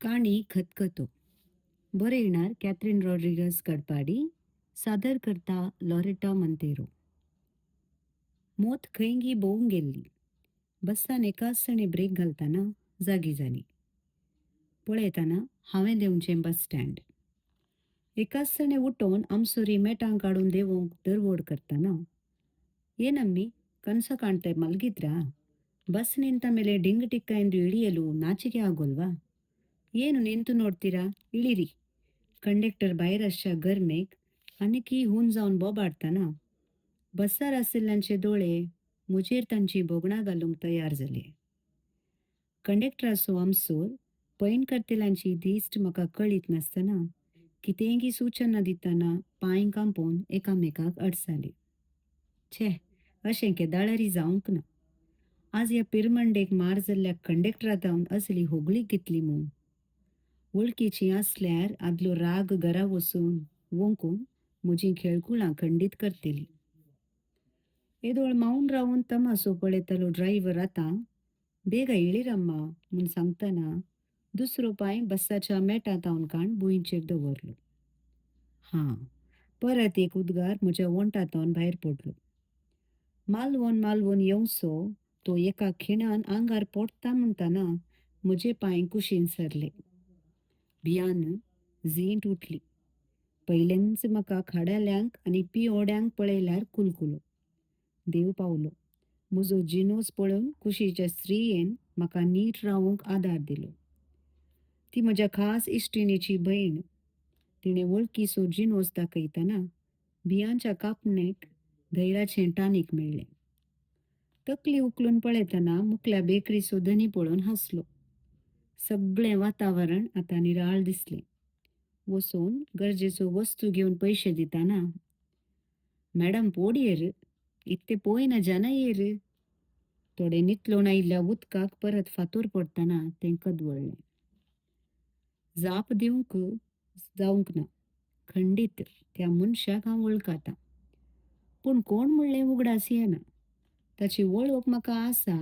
काणी खतखतो. बरयणार कॅथरीन रॉड्रिगस कडपाडी. सादर करता लॉरेटा मंतेरो. मोत खंयगी भोंवूंक गेल्ली. बस्सान एकाचसणे ब्रेक घालतना जागी जाली. पळयतना हांवें देंवचें बस स्टँड. एकाचसणे उठोवन आमसोरी मेटां काडून देंवोवंक दरवड करतना, ಏನಮ್ಮಿ ಕನಸ ಕಾಣ್ತಾ ಮಲಗಿದ್ರಾ? ಬಸ್ ನಿಂತ ಮೇಲೆ ಡಿಂಗ್ ಟಿಕ್ಕ ಎಂದು ಇಳಿಯಲು ನಾಚಿಕೆ ಆಗೋಲ್ವಾ? ಏನು ನಿಂತು ನೋಡ್ತೀರಾ, ಇಳಿರಿ. कंडक्टर भायर आसच्या गरमेक आनीकय हून जावन बोबाडतना बस्सार आशिल्ल्यांचे दोळे म्हजेर तांचीं भोगणां घालूंक तयार जाले. कंडक्टराचो आमसोर पयण करतल्यांची दिश्ट म्हाका कळीत नासतना कितेंगी सुचना दितना पांय कांपोवन एकामेकाक अडसाले. छे, अशें केदाळरी जावंक ना. आज ह्या पिरमंडेक मार जाल्ल्या कंडक्टरा असली होगळीक घेतली म्हूण. वळखीचीं आसल्यार आदलो राग घरा वचून वोंकून म्हजीं खेळकुळां खंडीत करतली. येदोळ मावन रावन तमासो पळयतालो ड्रायव्हर आतां बेगा इळिरम्मा म्हूण सांगतना दुसरो पांय बस्साच्या मेटां काण भुंयचेर दवरलो. हां, परत एक उद्गार म्हज्या वोंठांतल्यान भायर पडलो. मालवण मालवण येवचो तो एका खिणान आंगार पडटा म्हणटना म्हजे पांय कुशीन सरले. भियान झींट उठली. पयलेंच म्हाका खाडाल्यांक आनी पियोड्यांक पळयल्यार कुलकुलो. देव पावलो. म्हजो जिनोस पळोवन कुशीच्या स्त्रियेन म्हाका नीट रावूंक आदार दिलो. ती म्हज्या खास इश्टिणीची भयण. तिणें वळखीचो जिनोस दाखयतना बियांच्या कापणेक धैराचें टानीक मेळ्ळें. तकली उखलून पळयतना मुखल्या बेकरीचो धनी पळोवन हांसलो. सगळें वातावरण आतां निराळ दिसलें. वचून गरजेचो वस्तू घेवन पयशे दितना, मॅडम पोडयेर इत्ते पोयना जन येर. थोडें नितळून आयिल्ल्या उदकाक परत फातोर पडटना तें कदवळ्ळें. जाप दिवंक जावंक ना. खंडीत त्या मनशाक हांव वळखतां. पूण कोण म्हणलें उगडास येना. ताची वळख म्हाका आसा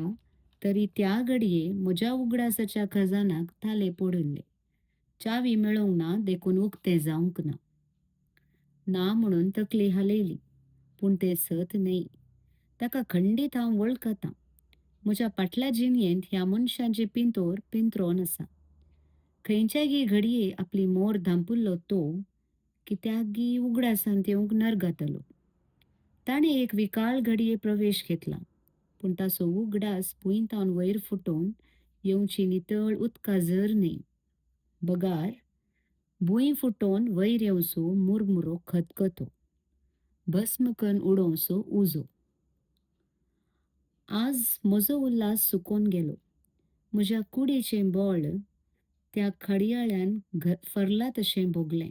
तरी त्या घडये म्हज्या उगडासाच्या खजानाक ताले पडिल्ले. चावी मेळोंक ना देखून उक्तें जावंक ना. ना म्हणून तकली हालयली. पूण तें सत न्हय. ताका खंडीत हांव वळखतां. म्हज्या फाटल्या जिणेंत ह्या मनशाचें पिंतोर पिंतरोन आसा. खंयच्यागी घडये आपली मोर धांपिल्लो तो कित्याकगी उगडासांत येवंक नरगातालो. ताणें एक विकाळ घडये प्रवेश घेतला. पूण ताचो उगडास भुंयतावन वयर फुटोवन येवची नितळ उदका झर न्हय. बगार भूंय फुटोवन वयर येवचो मुरमुरो खतखतो. भस्म करून उडोवचो उजो. आज म्हजो उल्हास सुकोवन गेलो. म्हज्या कुडीचें बळ त्या खडयाळ्यान फरलां तशें भोगलें.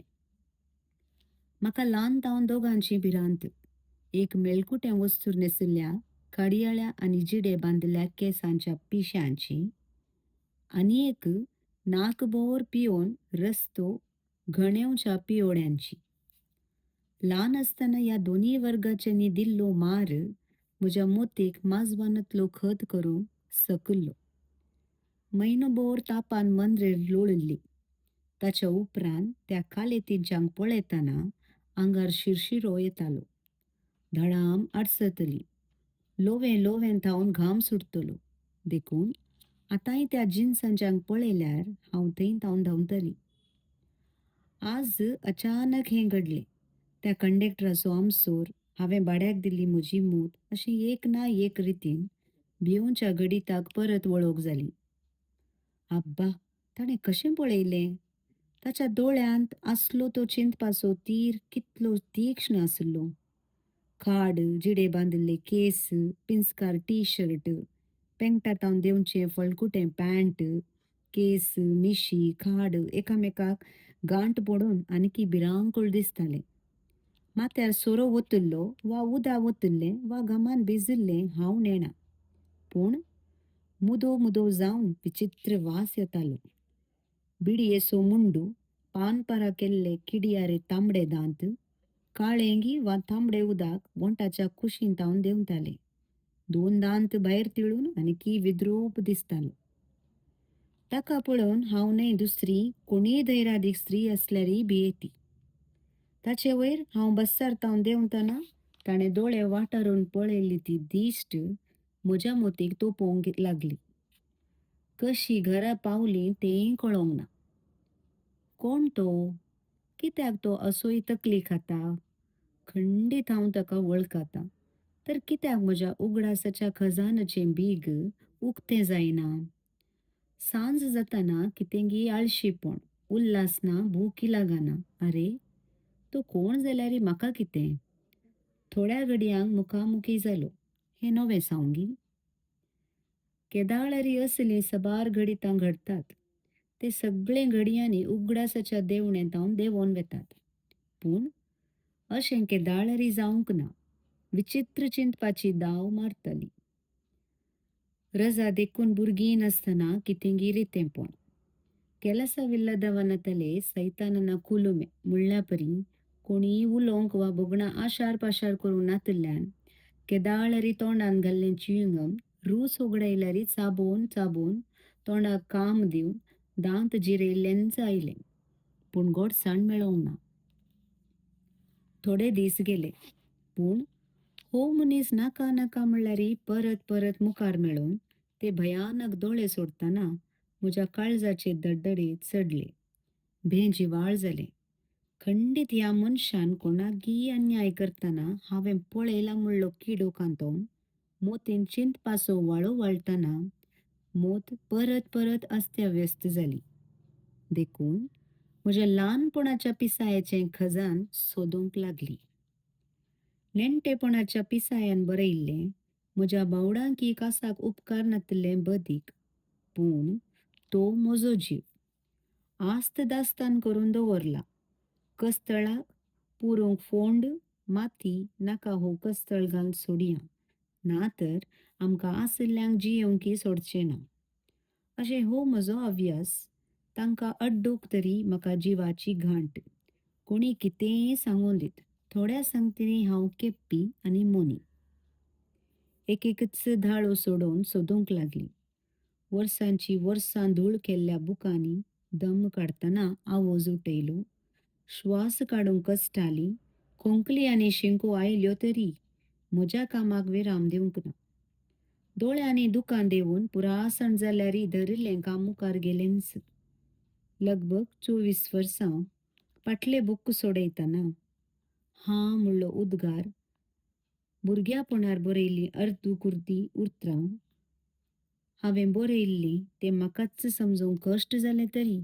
म्हाका ल्हान तावन दोगांची भिरांत. एक मेळकुटें वस्तूर न्हेसिल्ल्या खाडयाळ्या आनी जिडे बांदिल्ल्या केंसांच्या पिश्यांची आनी एक नाकभर पियोवन रस्तो घणेवच्या पियोड्यांची. ल्हान आसतना ह्या दोनूय वर्गाच्यांनी दिल्लो मार म्हज्या मोतीक माजवानांतलो खत करूंक सकल्लो. म्हयनोभर तापान मंद्रेर लोळिल्ली. ताच्या उपरांत त्या कालेतींच्यांक पळयतना आंगार शिरशिरो येतालो. धडाम आडसतली. लोवें लोवें थावन घाम सुटतलो. देखून आतांय त्या जिनसांच्यांक पळयल्यार हांव थंय थावन धांवतली. आज अचानक हें घडलें. त्या कंडक्टराचो आमसोर, हांवें भाड्याक दिल्ली म्हजी मूत अशें एक ना एक रितीन भिवच्या घडिताक परत वळख जाली. आब्बा, ताणें कशें पळयलें? ताच्या दोळ्यांत आसलो तो चिंतपाचो तीर कितलो तीक्ष्ण आसलो. खाड, जिडे बांदिल्ले केस, पिंजकार टी शर्ट, पेंगटांत देंवचें फळकुटें पॅण्ट, केस, मिशी, खाड एकामेकाक गांठ पडून आनीकी भिरांकूळ दिसतालें. माथ्यार सोरो ओतिल्लो वा उदक ओतिल्लें वा घामान भिजिल्लें हांव नेणा. पूण मुदो मुदो जावन विचित्र वास येतालो. बिडयेचो मुंडू, पानपरा केल्ले किडयारे तांबडे दांत, काळेंगी वा तांबडे उदक वोंठाच्या कुशीन देंवतालें. दोन दांत भायर तिळून आनीकी विद्रूप दिसतालो. ताका पळोवन हांव न्हय दुसरी कोणीय धैरादीक स्त्री आसल्यारय भियेती. ताचे वयर हांव बस्सार तावन देंवतना ताणें दोळे वाटारून पळयल्ली ती दिश्ट म्हज्या मतीक तोपोवंक लागली. कशी घरा पावली तेंय कळोंक ना. कोण तो? कित्याक तो असोय तकली खाता? खंडीत हांव ताका वळखतां. तर कित्याक म्हज्या उगडासाच्या खजानाचें बीग उक्तें जायना? सांज जातना कितेंगी आळशीपण, उल्हास ना, भूकय लागना. आरे, तो कोण जाल्यार म्हाका कितें? थोड्या घडयांक मुखामुखी जालो. हें नवें सांवगी? केदाळारी असलीं सबार घडितां घडटात. ते सगळे घडयांनी उगडासाच्या देवणेंत देंवोन वेतात. पूण अशें केदाळारी जावंक ना. विचित्र चिंतपाची दाव मारताली. रजा देखून भुरगीं नासतना कितेंगी रितेंपण. ಕೆಲಸವಿಲ್ಲದವನ ತಲೆ सैतानाನ कुलुमे म्हणल्यापरी कोणीय उलोवंक वा भोगणां आशार पाशार करूंक नातिल्ल्यान केदाळारी तोंडांत घाल्लें च्युइंगम रूच होगडायल्यारी चाबोवन चाबोवन तोंडाक काम दिवन दांत जिरयल्लेंच आयलें. पूण गोडसाण मेळोंक ना. थोडे दीस गेले. पूण हो मनीस नाका नाका म्हणल्यारय परत परत मुखार मेळून ते भयानक दोळे सोडतना म्हज्या काळजाचे दडदडे चडले. भें जिवाळ जालें. खंडीत ह्या मनशान कोणाकय अन्याय करतना हांवें पळयला म्हणलो किडो कांतोवन मोतीन चिंतपाचो वाळो वाळटना मोत परत परत अस्त्यव्यस्त जाली. देखून म्हज्या ल्हानपणाच्या पिसायेचें खजान सोदूंक लागली. नेण्टेपणाच्या पिसायान बरयिल्लें म्हज्या बावडांकी कासाक उपकार नातिल्लें बदीक. पूण तो म्हजो जीव. आस्त दास्तान करून दवरला. कस्तळाक पुरोवंक फोंड, माती नाका हो कस्तळ घालून सोडया. ना तर आमकां आशिल्ल्यांक जियेवंकय सोडचें ना. अशें हो म्हजो अभ्यास. तांकां अड्डूंक तरी म्हाका जिवाची घांट. कोणी कितेंय सांगूं दीत. थोड्या संगतींनी हांव केप्पी आनी मोनी. एक एकच धाळो सोडोवन सोदूंक लागली. वर्सांची वर्सां धूळ केल्ल्या बुकांनी दम काडटना आवाज उठयलो. श्वास काडूंक कश्टाली. खोंकली आनी शिंको आयल्यो तरी म्हज्या कामाक विराम दिवंक ना. दोळ्यांनी दुकां देंवून पुरासण जाल्यारय धरिल्लें काम मुखार गेलेंच. लगभग 24 वर्सां फाटले बुक सोडयतना हां म्हणलो उद्गार भुरग्यापणार बरयल्लीं अर्दकुर्दी उतरां हांवें बरयिल्लीं तें म्हाकाच समजूंक कश्ट जालें तरी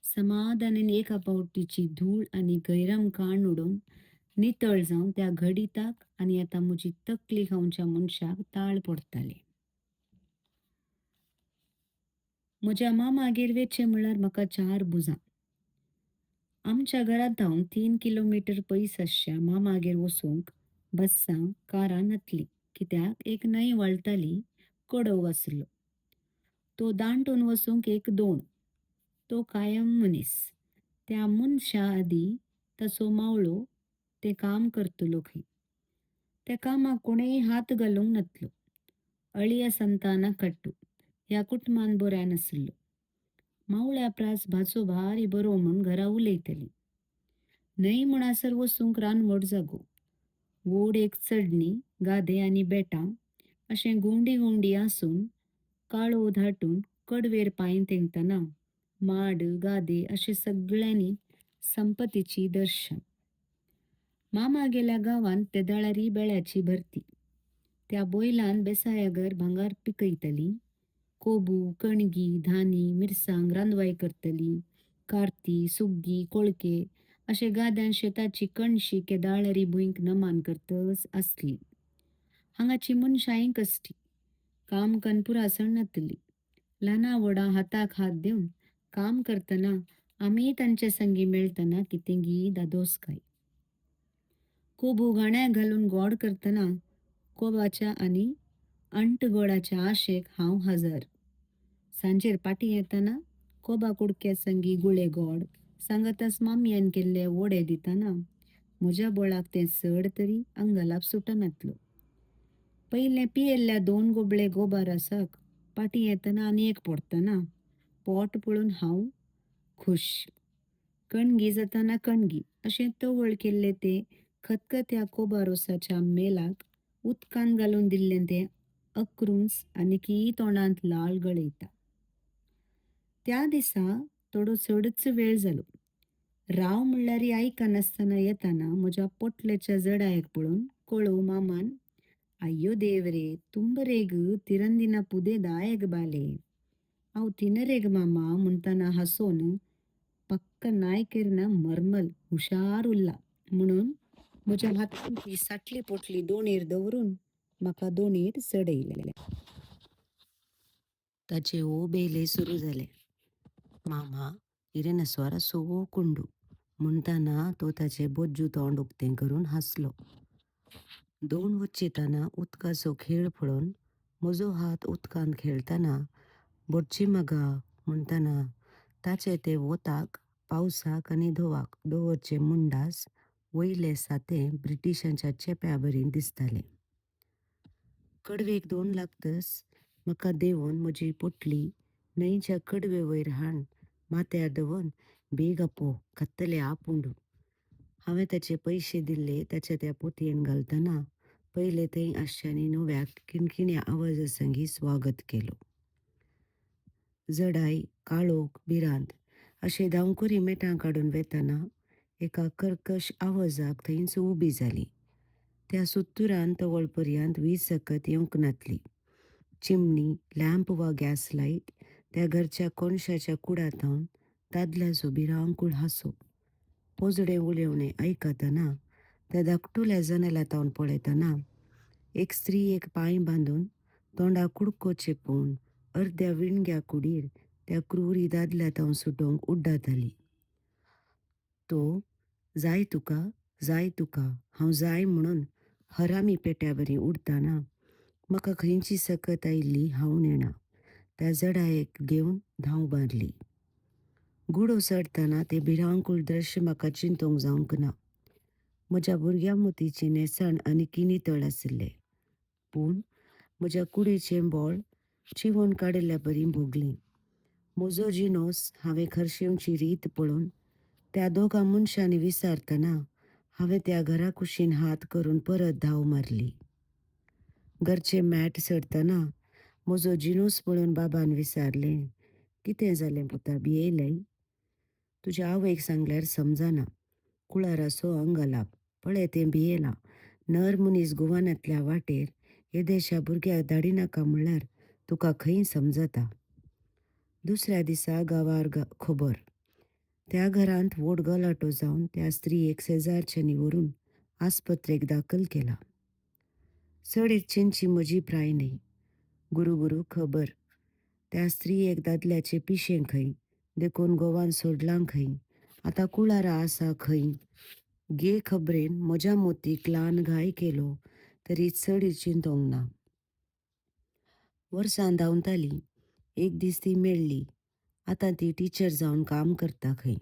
समाधानान एका पावटीची धूळ आनी गैरम काण उडोवन नितळ जावन त्या घडिताक आनी आतां म्हजी तकली खावच्या मनशाक ताळ पडटाले. म्हज्या मामागेर वेचें म्हणल्यार म्हाका चार भुजां. आमच्या घरांत धावन 3 किलोमिटर पयस आसच्या मामागेर वचूंक बस्सां, कारां नातलीं. कित्याक एक न्हंय व्हाळटाली, कडव आसलो. तो दांटून वचूंक एक दोण. तो कायम मनीस. त्या मनशा आदीं ताचो मावळो तें काम करतलो खंय. त्या कामाक कोणेय हात घालूंक नातलो. अळिया संताना कट्टू ह्या कुटुंबान बऱ्या नासलो. मावळ्या प्रास भाचो भारी बरो म्हूण घरा उलयतली. न्हंय म्हणसर वचूंक रानवट जागो. व्हड एक चडणी, गादे आनी बेटां अशें गुंडी गुंडी आसून काळो धाटून कडवेर पांय तेंकतना माड, गादे अशें सगळ्यांनी संपतीची दर्शन. मामागेल्या गांवांत तेदाळारी बेळ्याची भरती. त्या बैलान बेसायागर भांगर पिकयतली. कोबू, कणगी, धानी, मिरसांग रांदवाय करतली. कार्ती, सुग्गी, कोळके अशे गाद्यान शेताची कणशी केदाळारी भुंयक नमान करतच आसली. हांगाची मनशांय कश्टी. काम कन्न पुरासण नातली. ल्हाना व्हडां हाताक हात दिवन काम करतना आमीय तांचे संगी मेळतना कितेंगी दादोसकाय. कोबू घाण्याक घालून गोड करतना कोबाच्या आनी अंटगोडाच्या आशेक हांव हजर. सांजेर पाटी येतना कोबा कुडक्या संगी गुळे गोड सांगाताच मामयेन केल्ले वडे दितना म्हज्या बोळाक तें चड तरी अंगलाप सुटनातलो. पयलें पियेल्ल्या 2 गोबळे गोबार आसाक पाटी येतना आनी एक पडतना पोट पळोवन हांव खूश. कणगी जाताना कणगी अशें तवळ केल्लें तें खतखत्या कोबा रोसाच्या मेलाक उदकांत घालून दिल्लें तें अक्रूंच आनीकय तोंडांत लाळ गळयता. त्या दिसा थोडो चडच वेळ जालो. राव म्हणल्यार आयकनासतना येतना म्हज्या पोटलेच्या जडायेक पळोवन कळोव मामान, अय्यो देवरे, तुंबरेग तिरंदिना पुदे दायग बाले, हांव तिनरेग मामा म्हणटना हांसोन पक्क नायकेरना मर्मल हुशार उरला म्हणून म्हज्या हातान ती साटली पोटली दोणेर दवरून म्हाका दोणेर चडयलें. ताचे ओ बेले सुरू जाले. मामा इरेना स्वरा सोकुंडू म्हणटना तो ताचें बोज्जू तोंड उक्तें करून हांसलो. दोण वचिताना उदकाचो खेळ पळोवन म्हजो हात उदकांत खेळटना बोटची मगा म्हणटना ताचे ते वोताक, पावसाक आनी धोवाक दवरचे मुंडास वयलें सातें ब्रिटिशांच्या चेप्या बरी दिसतालें. कडवेक दोन लागतस म्हाका देंवोवन म्हजी पोटली न्हंयच्या कडवे वयर हाडून माथ्यार दवरून बेग आपो कत्तले आपुंडू. हांवें ताचे पयशे दिल्ले ताच्या त्या पोतयेन घालतना पयले थंय आसच्यांनी नव्याक किणकिण्या आवाजा संगी स्वागत केलो. जडाय, काळोख, भिरांत अशे धांवकुरी मेटां काडून वेतना एका कर्कश आवाजाक थंयच उबी जाली. त्या सुत्तुरान तवळ पर्यंत वीज सकत येवंक नातली. चिमणी, लॅम्प वा गॅस लायट त्या घरच्या कोनशाच्या कुडांत दादल्याचो भिरांकूळ हांसो, पोजडें उलोवणें आयकतना त्या धाकटुल्या जनेलांतल्यान पळयतना एक स्त्री एक पांय बांदून तोंडाक कुडको चेपून अर्द्या विणग्या कुडीर त्या क्रुरी दादल्या सुटोवंक उड्डाताली. तो जाय तुका, जाय तुका, हांव जाय म्हणून हरामी पेट्यावरी उडतना म्हाका खंयची सकत आयिल्ली हांव नेणा, त्या जडायेक घेवन धांव मारली. गुडो चडतना तें भिरांकूळ दृश्य म्हाका चिंतूंक जावंक ना. म्हज्या भुरग्या मोतीचें न्हेसण आनीकय नितळ आशिल्लें, पूण म्हज्या कुडीचें बोळ चिवून काडिल्ल्या बरी भोगलें. म्हजो जिनोस हांवें खर्शेवची रीत पळोवन त्या दोगां मनशांनी विचारतना हांवें त्या घरा कुशीन हात करून परत धांव मारली. घरचें मॅट चडतना म्हजो जिनोस पळोवन बाबान विचारलें, कितें जालें पुता, भियेलय? तुज्या आवयक सांगल्यार समजना. कुळाराचो अंगलाप पळय तें भियेलां. नर मनीस गोवानांतल्या वाटेर येदेशा भुरग्याक धाडिनाका म्हणल्यार तुका खंय समजता? दुसऱ्या दिसा गांवार खबर. त्या घरांत व्हड गलाटो जावन त्या स्त्रियेक शेजारच्यांनी व्हरून आस्पत्रेक दाखल केला. चड इच्छेंची म्हजी प्राय न्हय. गुरू गुरू खबर. त्या स्त्रियेक दादल्याचें पिशें खंय, देखून घोवान सोडलां खंय, आतां कुळारा आसा खंय. गे खबरेन म्हज्या मोतीक ल्हान घाय केलो तरी चड चिंतोंक ना. वर्सां धांवतालीं. एक दीस ती मेळ्ळी. आतां ती टिचर जावन काम करता खंय,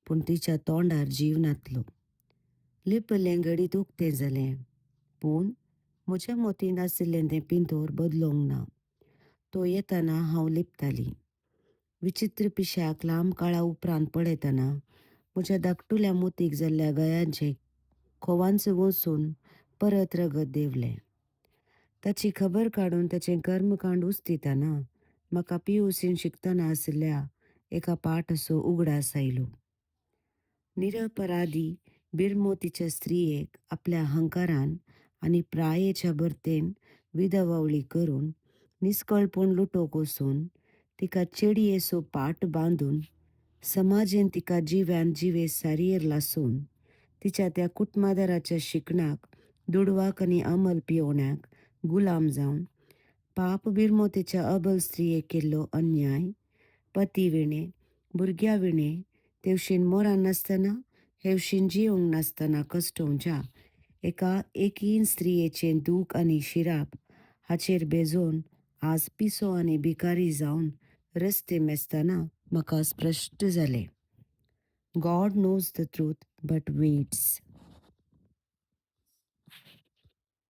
पूण तिच्या तोंडार जीव नातलो. लिपलें घडीत उक्तें जालें, पूण म्हज्या मोतींत आशिल्लें तें पिंतोर बदलोंक ना. तो येतना हांव लिपतालीं. विचित्र पिश्याक लांब काळा उपरांत पळयतना म्हज्या धाकटुल्या मोतीक जाल्ल्या घायांचें खोवांच वचून परत रगत देंवलें. ताची खबर काडून ताचें कर्मकांड उस्तितना म्हाका पी.यू.सीन शिकतना आशिल्ल्या एका पाठाचो उगडास आयलो. निरपराधी बिरमोतीच्या स्त्रियेक आपल्या हंकारान आनी प्रायेच्या भरतेन विधवावळी करून निस्कळपण लुटोवंक वचून तिका चेडयेचो पाट बांदून समाजेन तिका जिव्यान जिवे सारयेर लासून तिच्या त्या कुटुंबादाराच्या शिकणाक, दुडवाक आनी अमल पियोवण्याक गुलाम जावन पाप बिरमोतीच्या अबल स्त्रियेक केल्लो अन्याय पती विणे, भुरग्या विणे तेवशीन मोरान नासतना हेवशीन जिवंक नासतना कश्टोवच्या एका एकीन स्त्रियेचें दूख आनी शिराप हाचेर बेजोवन आज पिसो आनी भिकारी जावन रस्ते मेजतना म्हाका स्पश्ट जालें. God knows the truth but waits.